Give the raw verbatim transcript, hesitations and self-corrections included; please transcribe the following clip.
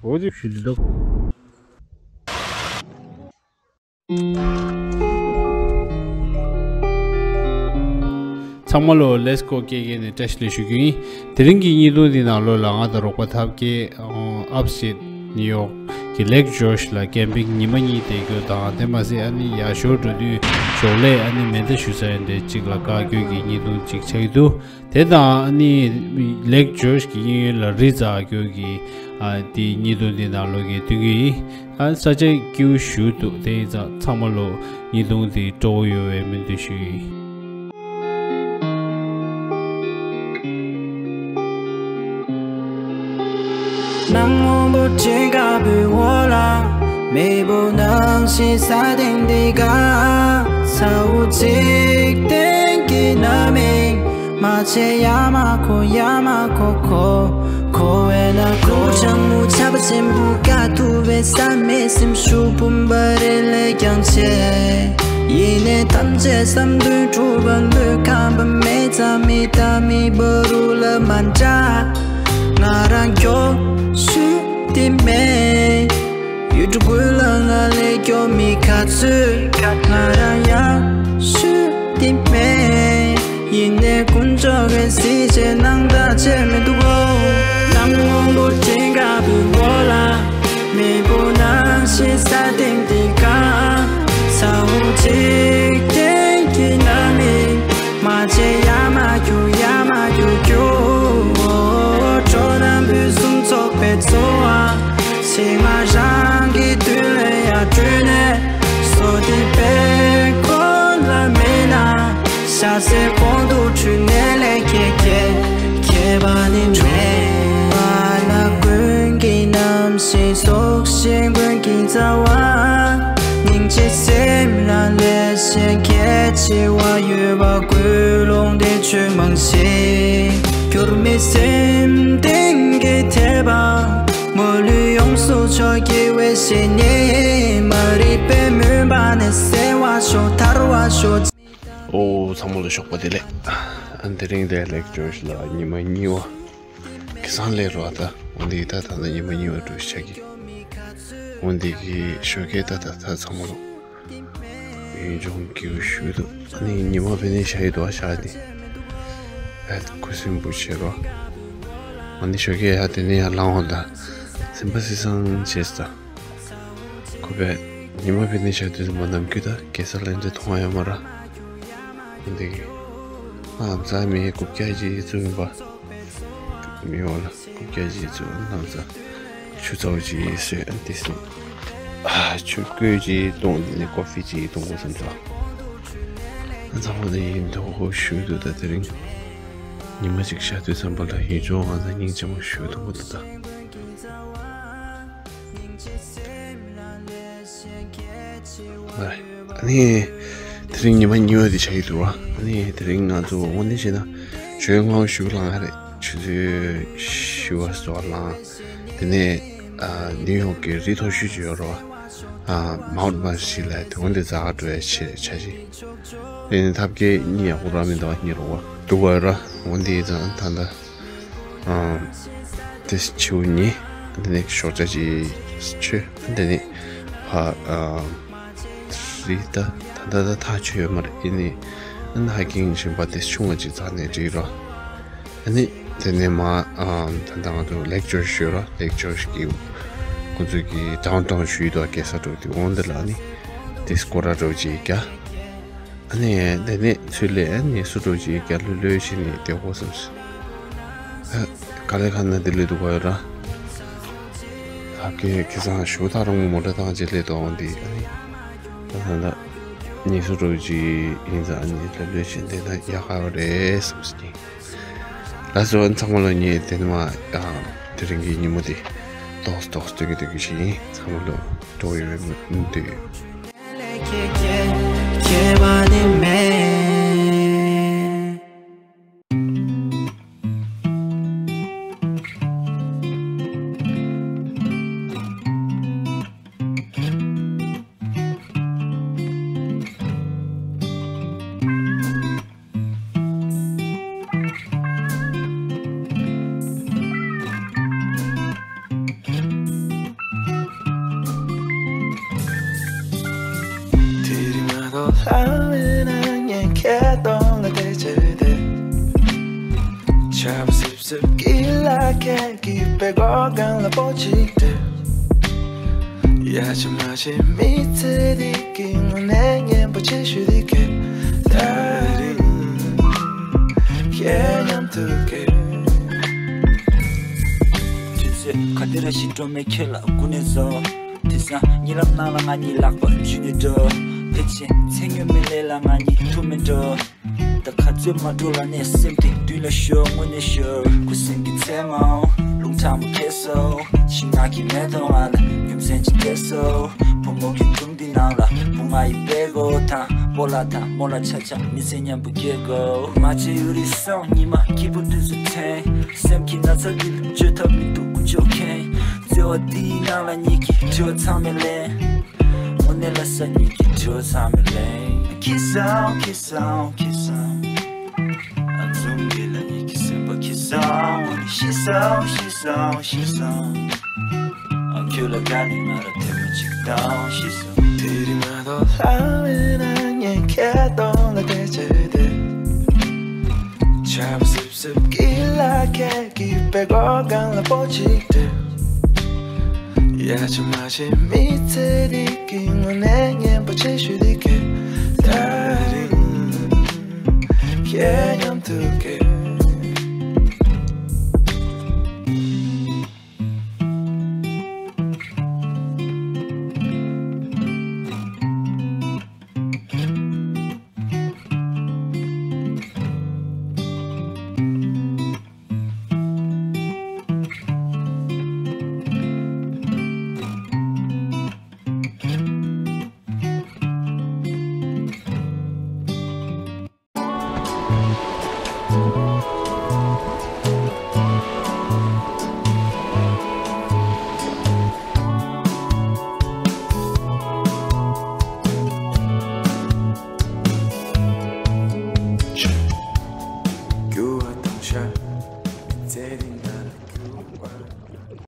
འོ་དེ་ཞུ་འདི་འདུག་ཚང་མ་ལོ་ལེས་ཀོ་ཀེ་ཀེ་ནས་བཀྲ་ཤིས་བདེ་ལེགས་ཞུ་རྒྱུ་ཡིན། དེ་རིང་གི་བརྙན་ཐུང་འདི་ནང་ལོགས་ལ་ང་དང་རོགས་པ་ཐབས་མཁས་ཨ་ཨབ་སི་ཊེཊ་ནིའུ་ཡོག་གི་ལེག་ཇོརྗ་ལ་ཀེམ་པིང་ཉི་མ་གཉིས་བསྡད་རྒྱུ་དང་། དེ་མ་ཟད་ཨ་ནི་ཡར་ཞོར་འགྲོ་དུས་ཞོགས་ལས་ཨ་ནི་མེ་མདའ་གཞུ་ས་ཡོད་འདྲ་ཅིག་ལ་བཀག་རྒྱུ་གི་བརྙན་ཐུང་ཅིག་ཆགས་ཀྱི་འདུག་དེ་དང་ཨ་ནི་ལེག་ཇོརྗ་གི་གཡས་གཡོན་ལ་རི་འཛེག་རྒྱུ་གི་ཨ་དེའི་བརྙན་ཐུང་འདི་ནང་ལོགས་ཀྱི་སྟོན་གྱི་ཡིན། ཨ་ས་ཆ་སྐྱིད་པོ་ཞེ་པོ་འདུག་དེ་ཡིན་ཙང་ཚང་མ་ལོ་བརྙན་ཐུང་འདི་སྤྲོ་པོ་ཡོང་བའི་སྨོན་འདུན་ཞུ་གི་ཡིན། གནམ་སྔོན་པོ་སྤྲིན་དཀར་པོའི་འོག་ལ། མེས་པོ་ནང་བཞིན་ས་སྟེང་འདི་ག་ཚ་བོ་འཇིག་རྟེན་གྱི་རྣམ་སྨིན། མ་བྱེད་ཡ་མ་གོ་ཡ་མ་གོ་གོ་གོ་བས་ན། ཀླུ་བྱང་མོ་ཆར་པ་ཆེན་པོ་དཀའ་ཐུབ་པའི་བསམ་མེད་སེམས་ཤུགས་འབུམ་པ་རེ་ལས་ཀྱང་ཆེ། ཡིན་ནའི་ཐམས་ཅད་བསམ་དོན་འགྲུབ་པ་སྨོན། ཁམས་པ་མེད་ཙང་མི་རྟག་མི་བར་རུ་ལ་མ་འདྲ། ང་རང་མགྱོགས་ཤོས་དེ་མེད། ཡུལ་གྲུ་ཀུན་ལ་ང་ལས་མགྱོགས་མི་ག་ཚོད། ང་རང་ཡག་ཤོས་དེ་མེད། ཡིན་ནའི་དཀོན་མཆོག་གིས་གཟི་བརྗིད་གནང་ད་ཆད་མི་འདུག་གོ་གནམ་སྔོན་པོ་སྤྲིན་དཀར་པོའི་འོག་ལ། མེས་པོ་ནང་བཞིན་ས་སྟེང་འདི་ག་ཚ་བོ་འཇིག་རྟེན་གྱི་རྣམ་སྨིན། མ་བྱེད་ཡ་མ་རྒྱུག་ཡ་མ་རྒྱུག་རྒྱུག་འགྲོ་རྣམས་ཕུན་སུམ་ཚོགས་པའི་འཚོ་བ། ཕྱི་མ་རང་གི་མདུན་ལ་ཡར་བྲོས་ནས། བསོད་བདེ་དཔལ་འཁོར་ལ་མེད་ན། ཤ་ཟའི་གོང་དུ་ཁྲུས་ནས་ལས་ཀྱི་སྐྱེ། སྐྱེ་བ་ནི་མེད། ལ་ཀུན་གྱི་རྣམ་ཤེས་རྫོགས་ཤིང་ཀུན་གྱི་རྩ་བ། སྙིང་རྗེ་སེམས་ལ་ལས་གཞན་གལ་ཆེ་བ་ཡོད་པ་ཀུན་ལོང་དེ་ཆོས་མང་ཞིང་། འགྱུར་མེད་སེམས་གཏིང་གི་དད་པ། མ་ལུས་ཡོངས་སུ་ཕྱོགས་ཀྱི་འོད་ཟེར་ནི། མ་རིག་པའི་མུན་པ་ནི་སེལ་བར་ཤོག་ཐར་བར་ཤོག་ཨོ་ཚང་མ་ལ་ཞོགས་པ་བདེ་ལེགས། ཨ་དེ་རིང་དེ་ལེག་ཇོརྗ་ལ་ཉི་མ་གཉིས་པ། ཁ་སང་སླེབས་རོགས་ད། འོ་འདི་ད་ད་ལྟ་ཉི་མ་གཉིས་པ་འགྲོ་ཆགས་ཀྱི། འོ་འདི་གི་ཞོགས་ཀས་ད་ད་ད་ཚང་མ་ལོ། ཡུལ་ལྗོངས་སྐྱིད་པོ་ཞེ་པོ་འདུག་ཨ་ནི་ཉི་མ་བེ་ནེ་ཤ་ཡི་དོ་ཤ་ནི། ཨ་ཁུ་སིམ་པོ་བྱེད་རོགས། ཨ་ནི་ཞོགས་ཀས་ཡ་དེ་ནས་ཡར་ལངས་འོང་ད། སེམས་པ་སི་སང་བྱས་ད། ཁོ་པས་ཉི་མ་བེ་ནེ་ཤ་དུས་མ་ནམ་རྒྱུན་ད་གེ་སར་ལ་འདི་མཐོང་ཡ་མ་ར། འདི་གི་ཨ་ཨམ་ཚ་མི་རྐུབ་བཀྱག་ཅིག་བཙུགས་ཡིན་པ། མི་འོང་ལ་རྐུབ་བཀྱག་ཅིག་བཙུགས་ནམ་ཚ། ཆུ་ཚ་བོ་ཅིག་བཟོས་ཨ་འདི་སུ། ཨ་ཆུ་བསྐོལ་ཅིག་བཏུང་འདི་ནས་ཀོ་ཧྥི་ཅིག་བཏུང་དགོས་བསམ་ཚ། ཨ་ཚ་བོ་འདི་ཡིན་མདོག་ཁོག་ཞུ་འདུག་ད་དེ་རིང་ཉི་མ་ཅིག་ཤར་དུས་ཙམ་པ་ལ་ཡིད་འཇོག་ང་ཚ་སྙིང་རྗེ་མོ་ཞུ་འདུག་གོ་ད་ད། ཨ་ནི། དེ་རིང་ཉི་མ་གཉིས་པ་དེ་ཆགས་ཀྱི་འདུག་བ། ཨ་ནི་དེ་རིང་ང་ཚོ་དངོས་གནས་བྱས་ན་ཆུ་ཚོད་ལྔ་པ་བཞི་པ་ལངས་ཡ་རེད། ཆུ་ཚོད་བཞི་པ་བཟོ་བ་ལངས། དེ་ནས་ཨ་ནིའུ་ཡོག་གི་རི་མཐོ་ཤོས་ཅིག་ཡོད་རེད་བ། ཨ་མའུན་ཊི་མར་ཤི་ལབ་དེ་འོ་འདི་འཛེག་ག་འགྲོ་ཡ་ཆེད་ཆ་ཞིག་དེ་ནས་ཐབ་ཀའི་གཉིད་ཡག་པོ་རག་མི་འདུག་བ། གཉིད་རོགས་བ་འདུག་བ་ར། འོ་འདི་ཙང་ད་ལྟ། ཨམ། དེ་ཕྱི་པོ་ཉལ། དེ་ནས་ཞོགས་ཇ་ཅིག་མཆོད། དེ་ནས་ཕ་ཨམ། རི་ད་ད་ད་ད་ཐག་ཆོད་ཡོད་མ་རེད། ཨེ་ནི་ཨ་ནི་ཧའི་ཀིང་བྱེད་པ་དེ་ཆུང་བ་ཅིག་འཛེགས་ནས་འགྲིག་རོགས། ཨ་ནི་དེ་ནས་མ་ཨམ་ད་ད་ང་ཚོ་ལེག་ཇོརྗ་ཞུ་རོགས། ལེག་ཇོརྗ་གི་ཁོ་ཚོ་གི་ཌའུན་ཊའུན་ཞུས་དོ་གེ་སར་འགྲོ་དུས་འོང་དེ་ལ་ཨ་ནི་དེ་སྐོར་ར་འགྲོ་ཅིག་རྒྱག་ཨ་ནི་དེ་ནས་ཚུར་ལ་ཨ་ནི་སུ་འགྲོ་ཅིག་རྒྱ་ལྷོད་ལྷོད་བྱས་ནས་བསྡད་དགོས་བསམ་སོང་། ཨ་ག་ལེ་ཁ་ན་དེ་ལས་འདུག་ག་ཡོད་ར། ཨ་ཁེ་ཁེ་སང་ཞུ་ཐག་རིང་མོ་ཊ་བཏང་རྗེས་སླེབས་དོ་འོང་དེ་ཨ་ནི། ད་ད་ད་ནི་སུ་འགྲོ་ཅིག་ཡིན་ཙང་ཨ་ནི་ལྷོད་ལྷོད་བྱས་བསྡད་ན་ཡག་ག་རེད་བསམ་སོང་། ལགས་སོ། ཚང་མ་ལ་ངས་དེ་ནས་མ་ཨ་དེ་རིང་གི་ཉིན་མོ་དེ་ཏོག་ཏོག་སྟོན་གྱི་སྟོན་གྱི་ཞིག་ཡིན། ཚང་མ་ལ་སྤྲོ་ཡོད་པའི་སྨོན་འདུན་ཡོད། ལྟ་བས་ན་ངས་ཁྱེད་གདོང་ལ་བལྟས་བྱས་བསྡད། ཆར་པ་སིབ་སིབ་ཀྱི་ལ་ཁད་ཀྱིས་པད་ཀོག་སྒང་ལ་སྤོ་གཅིག་སྤྲད། ཡ་ཆ་མ་ཆེ་མི་ཚེ་འདི་གི་དངོས་གནས་སྙན་པོ་ཆེ་ཤོས་འདི་གས། ད་རིང་ཁྱེད་མཉམ་དུ་སྐྱེས། དུས་ཚོད་ག་དེ་ར་ཞིག་འགྲོ་མེད་ཁྱེད་ལ་སྒུག་ནས་བཟོ། དེང་སང་གཉིད་ལམ་ནང་ལ་ང་གཉིད་ལག་པ་འཇུས་ནས་འགྲོ། ཕལ་ཆེར་མཚན་སྙན་མེད་ལས་ལ་ང་གཉིད་ཐུག་མེད་འགྲོ། ད་ག་ཚོད་མ་འགྲོ་ལ་ནས་སེམས་དེ་མདུན་ལ་ཤོར་དངོས་གནས་ཤོར། ཁུ་སིམ་གྱི་མཚན་མོ་རླུང་ཁྲ་མོ་ཁྱེར་སོ། ཤིང་ནགས་ཀྱི་མེ་ཏོག་ང་ལ་རྒྱུ་མཚན་ཅིག་སྤྲད་སོ། བུ་མོ་གི་སྒྲུང་འདི་ནང་ལ་བུ་ང་ཡི་པད་ཀོག་དང་སྤོ་ལགས་དང་རྨོ་ལགས་ཆ་ཆ་མི་ཚེ་མཉམ་པོ་སྐྱེལ་དགོས། མ་བྱེད་ཡུ་རི་སོང་ཉི་མ་སྐྱིད་པོ་དུས་སུ་འཐེན། སེམས་ཀྱི་ན་ཚ་འདི་ལ་བཅོས་ཐབས་མི་འདུག་ཀུ་ཅོ་མཁན། བརྩེ་བ་འདིའི་ནང་ལ་ཉིད་ཀྱི་དྲི་བ་ཚང་མས་ལན། དངོས་གནས་ལ་ས་ཉིད་ཀྱི་དྲི་བ་ཚང་མས་ལན། ཁྱི་སང་ཁྱི་སང་ཁྱི་སང་། ཨ་འཛུམ་གྱི་ལ་ཉིད་ཀྱི་སེམས་པ་ཁྱི་སང་། ཤི་སང་ཤི་སང་ཤི་སང་། ཨ་ཁྱོད་ལ་དགའ་ནས་ང་ལ་ཐེངས་མ་གཅིག་བཏང་ཤི་སང་། དེ་རིང་མ་གཏོགས་ལྷ་བས་ན་ངས་ཁྱེད་གདོང་ལ་བལྟས་བྱས་བསྡད། ཆར་པ་སིབ་སིབ་ཀྱི་ལ་ཁད་ཀྱིས་པད་ཀོག་སྒང་ལ་སྤོ་གཅིག་སྤྲད། ཡ་ཆ་མ་ཆེ་མི་ཚེ་འདི་གི་དངོས་གནས་སྙན་པོ་ཆེ་ཤོས་འདི་གས། ད་རིང་ཁྱེད་མཉམ་དུ་སྐྱེས།